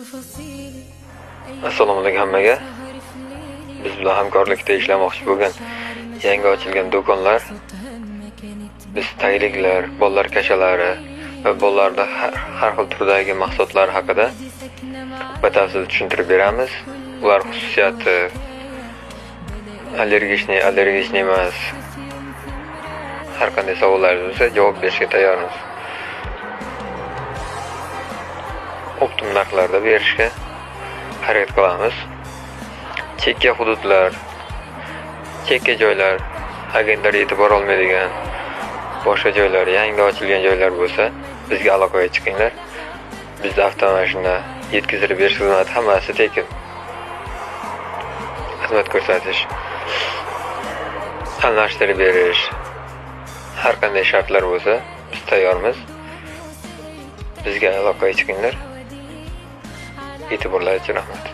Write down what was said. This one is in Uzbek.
Assalomu alaykum hammaga. Biz bilan hamkorlikda ishlamoqchi bo'lgan yangi ochilgan do'konlar, biz tagliklar, bolalar kashalari va bolalarda har xil turdagi mahsulotlar haqida batafsil tushuntirib beramiz. Ular xususiyati, аллергичный, аллергичный emas. Har qanday savollaringiz bo'lsa, javob berishga tayyormiz. Оптом narxlarda berishga harakat qilamiz. Chekka hududlar, chekka joylar, agentlar yetib bora olmaydigan boshqa joylar, yangi ochilgan joylar bo'lsa, bizga aloqaga chiqinglar. Bizda avtomashina yetkazib berish xizmati hammasi tekin. Xizmat ko'rsatish, almashtirib berish, har qanday shartlar bo'lsa, biz tayyormiz. Bizga aloqaga chiqinglar. E'tiborlaringiz uchun rahmat.